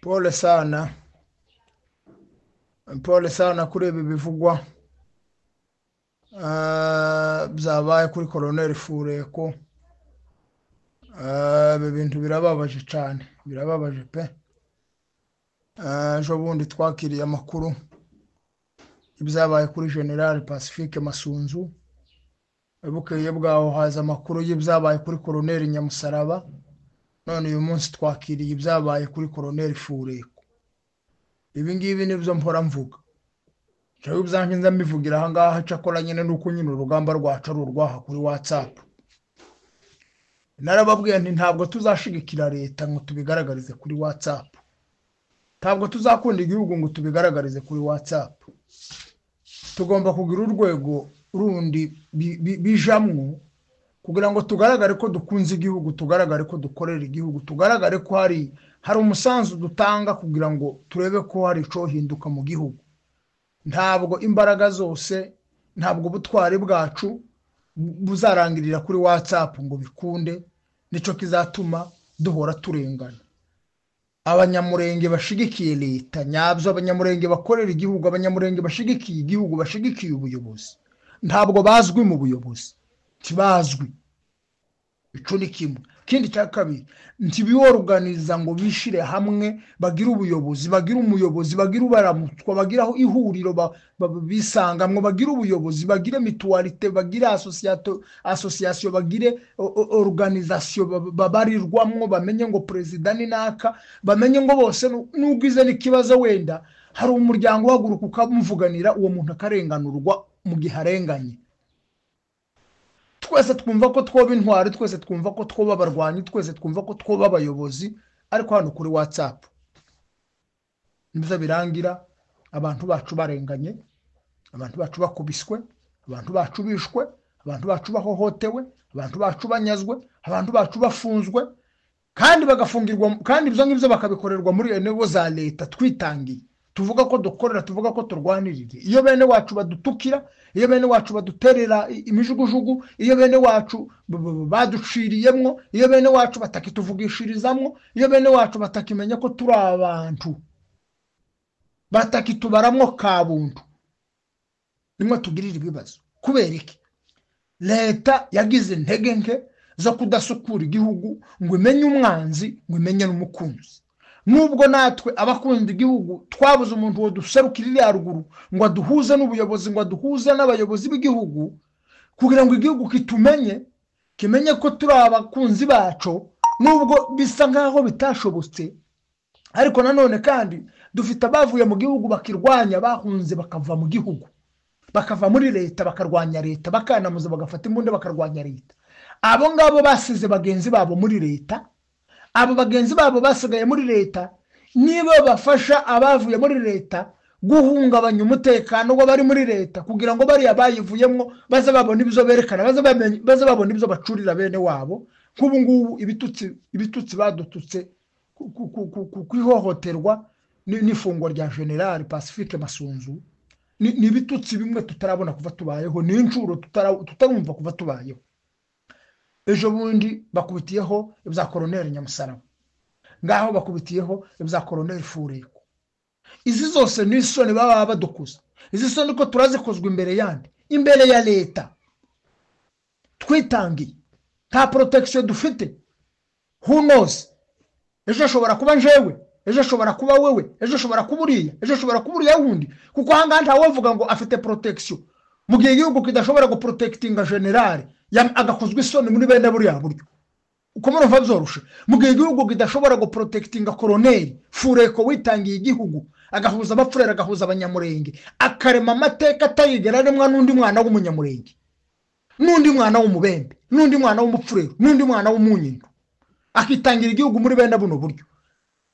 Pole sana, pole sana kuri ibi bivugwa byabaye kuri Colonel Fureko. Ibi bintu birababaje cyane, birababaje pe. Ejo bundi twakiriye amakuru ibyabaye kuri General Pacifique Masunzu, bukeye bwaho haza amakuru y'ibyabaye kuri Colonel Nyamusaraba, none uyu munsi twakiriye ibyabaye kuri Colonel Fureko. Ibi ngibi nibyo mpora mvuga, jewe ibyanjye nza mbivugira aha ngaha, cyakora nyine nuko nyine urugamba rwacu ari urwaha kuri WhatsApp. Narababwiye nti ntabwo tuzashigikira leta ngo tubigaragarize kuri WhatsApp, ntabwo tuzakunda igihugu ngo tubigaragarize kuri WhatsApp. Tugomba kugira urwego rundi bijamwo kugira ngo tugaragare ko dukunze igihugu, tugaragare ko dukorera igihugu, tugaragare ko hari umusanzu dutanga kugira ngo turebe ko hari icohinduka mu gihugu. Ntabwo imbaraga zose, ntabwo ubutwari bwacu buzarangirira kuri WhatsApp ngo bikunde, nico kizatuma duhora turengana. Abanyamurenge bashigikiye leta nyabyo, abanyamurenge bakorera igihugu, abanyamurenge bashigikiye igihugu, bashigikiye ubuyobozi, ntabwo bazwi mu buyobozi, ntibazwi. Ico ni kimwe. Ikindi cya kabiri, ntibiorganiza ngo bishire hamwe bagire ubuyobozi, bagire umuyobozi, bagire ubaramutswa, bagire aho ihuriro bisangamwo, bagire ubuyobozi, bagire mutualité, bagire association, bagire organisation babarirwamwo, bamenye ngo president ni naka, bamenye ngo bose n'ugize n'ikibazo wenda hari umuryango uhaguruka ukamuvuganira, uwo muntu akarenganurwa mu gihe arenganye. Twese twumva ko twoba intwari, twese twumva ko twoba abarwanyi, twese twumva ko twoba abayobozi, ariko hano kuri WhatsApp nibyo birangira abantu bacu barenganye, abantu bacu bakubiswe, abantu bacu bishwe, abantu bacu bahohotewe, abantu bacu banyazwe, abantu bacu bafunzwe, kandi bagafungirwa, kandi ibyo ngibyo bakabikorerwa muri enego za leta twitangiye, tuvuga ko dukorera, tuvuga ko turwanirira. Iyo bene wacu badutukira, iyo bene wacu baduterera imijugujugu, iyo bene wacu baduciriyemwo, iyo bene wacu batakituvugishirizamwo, iyo bene wacu batakimenya ko turi abantu, batakitubaramwo kabuntu, nimwe tugirira ibibazo. Kubera iki? Leta yagize intege nke zo kudasukura igihugu ngo imenye umwanzi, ngo imenye n'umukunzi. Nubwo natwe abakunda igihugu twabuze umuntu wo duserukira iriya ruguru ngo aduhuze n'ubuyobozi, ngo aduhuze n'abayobozi b'igihugu, kugira ngo igihugu kitumenye, kimenye ko turi abakunzi baco, nubwo bisa nkaho bitashobotse. Ariko nanone kandi dufite abavuye mu gihugu bakirwanya, bahunze bakava mu gihugu, bakava muri leta, bakarwanya leta, bakanamuza, bagafata imbunda bakarwanya leta. Abo ngabo basize bagenzi babo muri leta, abo bagenzi babo basigaye muri leta nibo bafasha abavuye muri leta guhungabanya umutekano w'abari muri leta, kugira ngo bariya bayivuyemwo baze babone ibyo berekana, baze babone ibyo bacurira bene wabo. Nk'ubu ngubu ibitutsi badututse ku ihohoterwa n'ifungwa rya General Pacifique Masunzu ni ibitutsi bimwe tutarabona kuva tubayeho, ni inshuro tutarumva kuva tubayeho. Ejo bundi bakubitiyeho ibya Colonel Nyamusaraba, ngaho bakubitiyeho ibya Colonel Fureko. Izi zose ni isoni baba badukuza, izi soni ko turazikozwa imbere yandi, imbere ya leta twitangiye, nta protection dufite. Who knows, ejo ashobora kuba njewe, ejo ashobora kuba wewe, ejo ashobora kuba uriya, ejo ashobora kuba uriya wundi, kuko aha ngaha ntawovuga ngo afite protection mu gihe igihugu kidashobora guprotectinga general agakozwa isoni muri bene buriya buryo. Uko murumva byoroshe, mu gihe igihugu kidashobora guprotectinga Colonel Fureko witangiye igihugu, agahuza abapfurera, agahuza abanyamurenge, akarema amateka atayigera rimwe n'undi mwana w'umunyamurenge, n'undi mwana w'umubembe, n'undi mwana w'umupfurero, n'undi mwana w'umunyindo, akitangira igihugu muri bene buno buryo,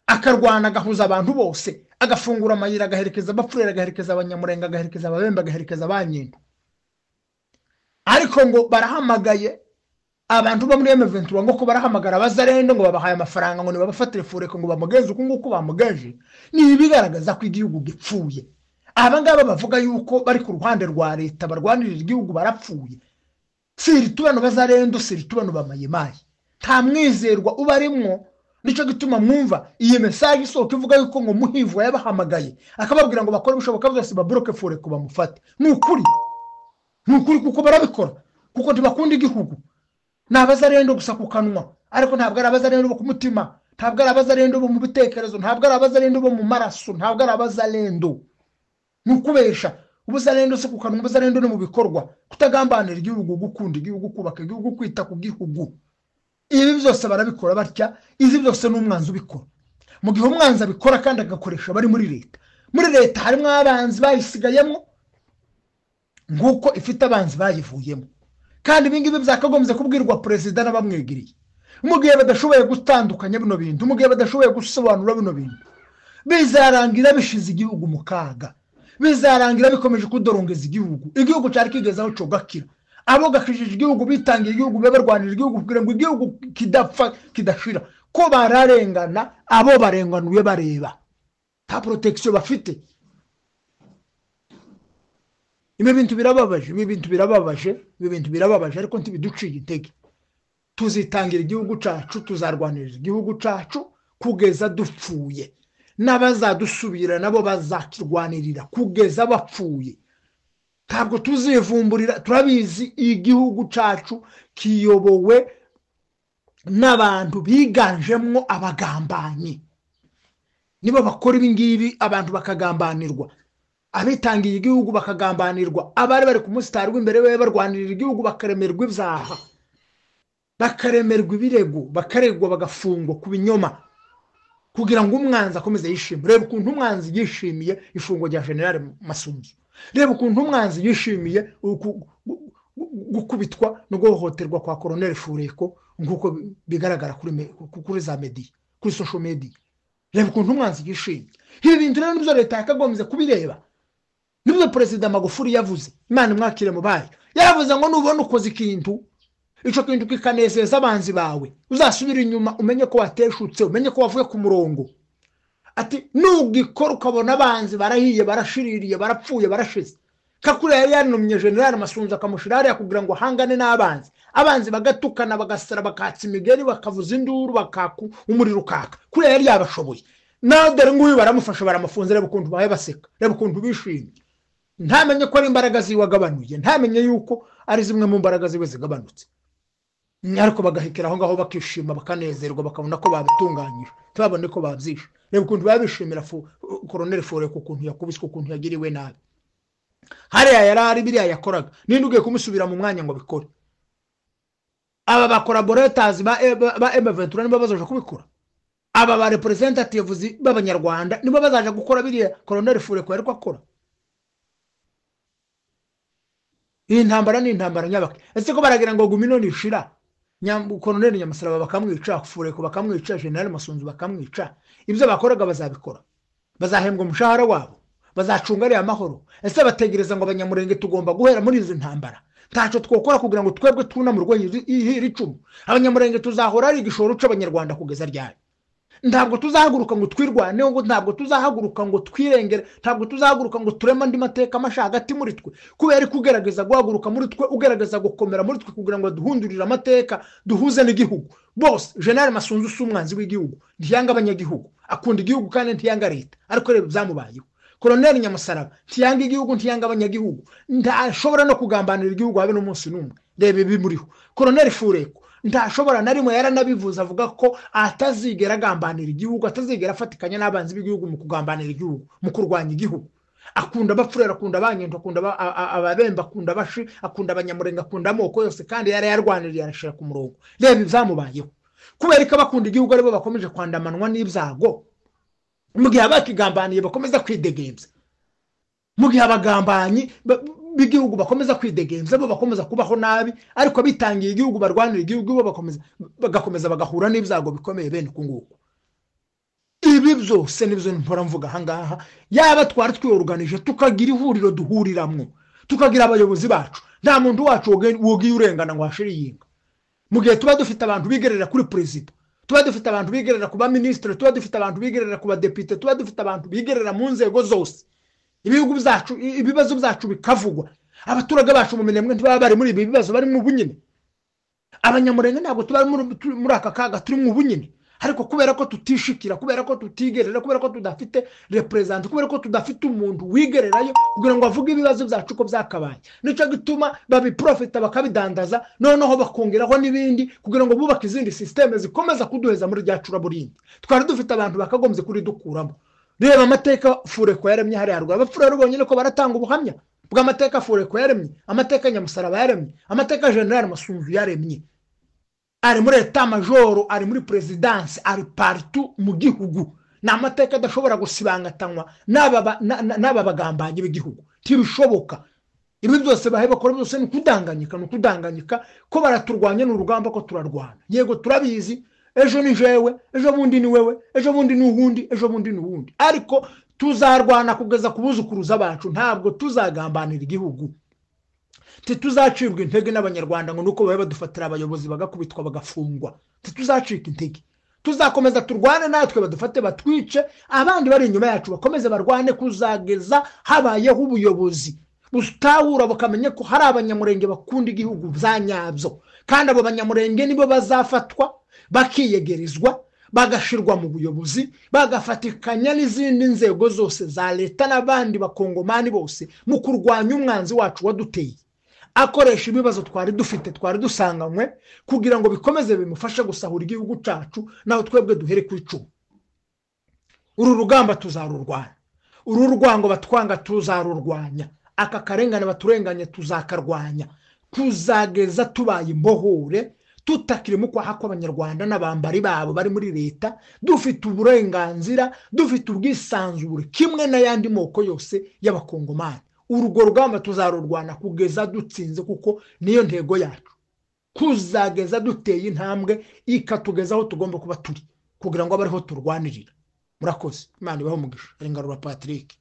akarwana, agahuza abantu bose, agafungura amayira, agaherekeza abapfurera, agaherekeza abanyamurenge, agaherekeza ababembe, agaherekeza abanyindo. Ariko ngo barahamagaye abantu bo muri M23 ngo ko barahamagara abazarende ngo babahaye amafaranga ngo nibabafatire Fureko ngo bamugenze uko nguko bamugenje, ni ibigaragaza ko igihugu gipfuye. Aba ngaba bavuga yuko bari ku ruhande rwa leta barwanirira igihugu barapfuye. Siri tubano bazarendo, siri tubano bamayimayi, nta mwizerwa ubarimwo. Nicyo gituma mwumva iyi message isohoka ivuga yuko ngo Muhivwa yabahamagaye akababwira ngo bakore ibishoboka byose babloke Fureko bamufate. Ni ukuri, ni ukuri, kuko barabikora kuko ntibakunda igihugu. Ni abazarendo gusa ku kanwa, ariko ntabwo ari abazarendo bo ku mutima, ntabwo ari abazarendo bo mu bitekerezo, ntabwo ari abazarendo bo mu maraso, ntabwo ari abazarendo. Ni ukubesha. Ubuzarendo si ku kanwa, ubuzarendo ni mu bikorwa, kutagambanira igihugu, gukunda igihugu, kubaka igihugu, kwita ku gihugu. Ibi byose barabikora batya, izi byose ni umwanzi ubikora. Mu gihe umwanzi abikora kandi agakoresha bari muri leta, muri leta harimo abanzi bayisigayemo nk'uko ifite abanzi bayivuyemo. Kandi ibi ngibi byakagombye kubwirwa perezida n'abamwegereye. Mu gihe badashoboye gutandukanya bino bintu, mu gihe badashoboye gusobanura bino bintu, bizarangira bishize igihugu mu kaga, bizarangira bikomeje kudorongeza igihugu. Igihugu cyari kigeze aho cogakira, abo gakijije igihugu, bitangiye igihugu, barwanira igihugu kugira ngo igihugu kidapfa kidashira, ko bararengana, abo barenganuye bareba nta protection bafite. Ibi bintu birababaje, ibi bintu birababaje, ibi bintu birababaje, ariko ntibiduciye intege. Tuzitangira igihugu cyacu, tuzarwanirira igihugu cyacu kugeza dupfuye, n'abazadusubira nabo bazakirwanirira kugeza bapfuye. Ntabwo tuzivumburira, turabizi igihugu cyacu kiyobowe n'abantu biganjemo abagambanyi. Nibo bakora ibi ngibi, abantu bakagambanirwa, abitangiye igihugu bakagambanirwa, abari bari ku musitari w'imbere we barwanirira igihugu bakaremerwa ibyaha, bakaremerwa ibirego, bakaregwa, bagafungwa ku binyoma kugira ngo umwanzi akomeze yishime. Reba ukuntu umwanzi yishimiye ifungwa rya General Masunzu, reba ukuntu umwanzi yishimiye gukubitwa no guhohoterwa kwa Colonel Fureko nk'uko bigaragara kuri za media, kuri social media. Reba ukuntu umwanzi yishimye. Ibi bintu rero nibyo leta yakagombye kubireba, nibyo Perezida Magufuli yavuze, Imana imwakire mu bayo. Yaravuze ngo nubona ukoze ikintu, icyo kintu kikanezeza abanzi bawe, uzasubira inyuma umenye ko wateshutse, umenye ko wavuye ku murongo. Ati nugikora ukabona abanzi barahiye, barashiririye, barapfuye, barashize. Kakure yari yanumye General Masunzu akamushira hariya kugira ngo ahangane n'abanzi, abanzi bagatukana, bagasara, bakatsa imigeri, bakavuza induru, bakaku umuriro ukaka. Kure yari yabashoboye. Nawe dore nguyu baramufasha, baramufunze. Reba ukuntu baye baseka, reba ukuntu bishimye. Ntamenye ko ari imbaraga ziwe agabanuye, ntamenye yuko ari zimwe mu mbaraga ziwe zigabanutse, ariko bagahekera aho ngaho bakishima, bakanezerwa, bakabona ko babitunganyije, ntibabone ko babyishe. Reba ukuntu babishimira Colonel Fureko ukuntu yakubiswe, ukuntu yagiriwe nabi. Hariya yari ari biriya yakoraga, ninde ugiye kumusubira mu mwanya ngo bikore? Aba ba collaborators ba M23 nibo bazaje kubikora, aba ba representatives b'abanyarwanda nibo bazaje gukora biriya Colonel Fureko yari akora. Iyi ntambara ni intambara nyabaki. Ese ko baragira ngo gumino nishira, Colonel Nyamusaraba bakamwica, Fureko bakamwica, General Masunzu bakamwica, ibyo bakoraga bazabikora, bazahembwa umushahara wabo, bazacunga ariya mahoro. Ese bategereza ngo abanyamurenge tugomba guhera muri izi ntambara? Ntacyo twokora kugira ngo twebwe tunamurwe iri cumu. Abanyamurenge tuzahora ari igishoro c'abanyarwanda kugeza ryari? Ntabwo tuzahaguruka ngo twirwaneho, ngo ntabwo tuzahaguruka ngo twirengere, ntabwo tuzahaguruka ngo tureme andi mateka masha hagati muri twe. Kubera kugerageza guhaguruka muri twe, ugerageza gukomera muri twe kugira ngo duhundurire amateka, duhuze n'igihugu. Bose General Masunzu si umwanzi w'igihugu, ntiyanga abanyagihugu, akunda igihugu kandi ntiyanga leta, ariko reba byamubayeho. Colonel Nyamusaraba ntiyanga igihugu, ntiyanga abanyagihugu, ntashobora no kugambanira igihugu habe n'umunsi n'umwe. Reba ibimuriho. Colonel Fureko ntashobora na rimwe, yaranabivuze avuga ko atazigera agambanira igihugu, atazigera afatikanya n'abanzi b'igihugu mu kugambanira igihugu, mu kurwanya igihugu. Akunda abapfurera, akunda abanyento, akunda ababemba, akunda abashi, akunda abanyamurenga, akunda amoko yose, kandi yarayarwaniriye arashira ku murongo. Reba ibyamubayeho. Kubera ko abakunda igihugu aribo bakomeje kwandamanwa n'ibyago, mu gihe abakigambaniye bakomeza kwidegemza, mu gihe abagambanyi b'igihugu bakomeza kwidegemza, bo bakomeza kubaho nabi, ariko bitangiye igihugu, barwanira igihugu, bo bagakomeza bagahura n'ibyago bikomeye bene uku nguku. Ibi byose nibyo mpora mvuga aha ngaha. Yaba twari twiyoruganije tukagira ihuriro duhuriramwo, tukagira abayobozi bacu, nta muntu wacu wogiye urengana ngo hashire iyinga. Mu gihe tuba dufite abantu bigerera kuri perezida, tuba dufite abantu bigerera ku ba ministre, tuba dufite abantu bigerera ku badepite, tuba dufite abantu bigerera mu nzego zose, ibihugu byacu, ibibazo byacu bikavugwa, abaturage bacu mu minembwe ntibaba bari muri ibi bibazo bari mu bunyine. Abanyamurenge ntabwo tuba muri aka kaga turi mu bunyine. Ariko kubera ko tutishikira, kubera ko tutigerera, kubera ko tudafite représentant, kubera ko tudafite umuntu wigererayo kugira ngo avuge ibibazo byacu uko byakabaye, nicyo gituma babiprofita, bakabidandaza, noneho bakongeraho n'ibindi kugira ngo bubake izindi système zikomeza kuduheza muri rya curaburindi. Twari dufite abantu bakagombye kuridukuramo. Reba amateka Fureko yaremye hariya haruguru. Abapfura rero bonyine ko baratanga ubuhamya bw'amateka Fureko yaremye, amateka Nyamusaraba yaremye, amateka General Masunzu yaremye. Ari muri état-major, ari muri présidence, ari partout mu gihugu. Ni amateka adashobora gusibangatanywa n'aba bagambanyi b'igihugu, ntibishoboka. Ibi byose bahe bakora byose ni ukudanganyika, ni ukudanganyika ko baraturwanya. Ni urugamba ko turarwana. Yego, turabizi, ejo ni jewe, ejo bundi ni wewe, ejo bundi ni uwundi, ejo bundi ni uwundi, ariko tuzarwana kugeza ku buzukuruza bacu. Ntabwo tuzagambanira igihugu, ntituzacibwa intege n'Abanyarwanda ngo nuko babe badufatira abayobozi bagakubitwa, bagafungwa. Ntituzacika intege, tuzakomeza turwane. Natwe badufate batwice, abandi bari inyuma yacu bakomeze barwane kuzageza habayeho ubuyobozi butahura, bukamenya ko hari Abanyamurenge bakunda igihugu bya nyabyo. Kandi abo Banyamurenge nibo bazafatwa, bakiyegerezwa, bagashirwa mu buyobozi, bagafatikanya n'izindi nzego zose za leta n'abandi Bakongomani bose mu kurwanya umwanzi wacu waduteye, akoresha ibibazo twari dufite, twari dusanganywe, kugira ngo bikomeze bimufashe gusahura igihugu cyacu, naho twebwe duhere ku icumu. Uru rugamba tuzarurwana, uru rwango batwanga tuzarurwanya, aka karengane baturenganye tuzakarwanya kuzageza tubaye imbohore, tutakiri mu kwaha kw'Abanyarwanda n'abambari babo bari muri leta, dufite uburenganzira, dufite ubwisanzure kimwe n'ayandi moko yose y'Abakongomani. Urwo rugamba tuzarurwana kugeza dutsinze, kuko niyo ntego yacu, kuzageza duteye intambwe ikatugeza aho tugomba kuba turi, kugira ngo abe ariho turwanirira. Murakoze, Imana ibahe umugisha. Ngarura Patrick.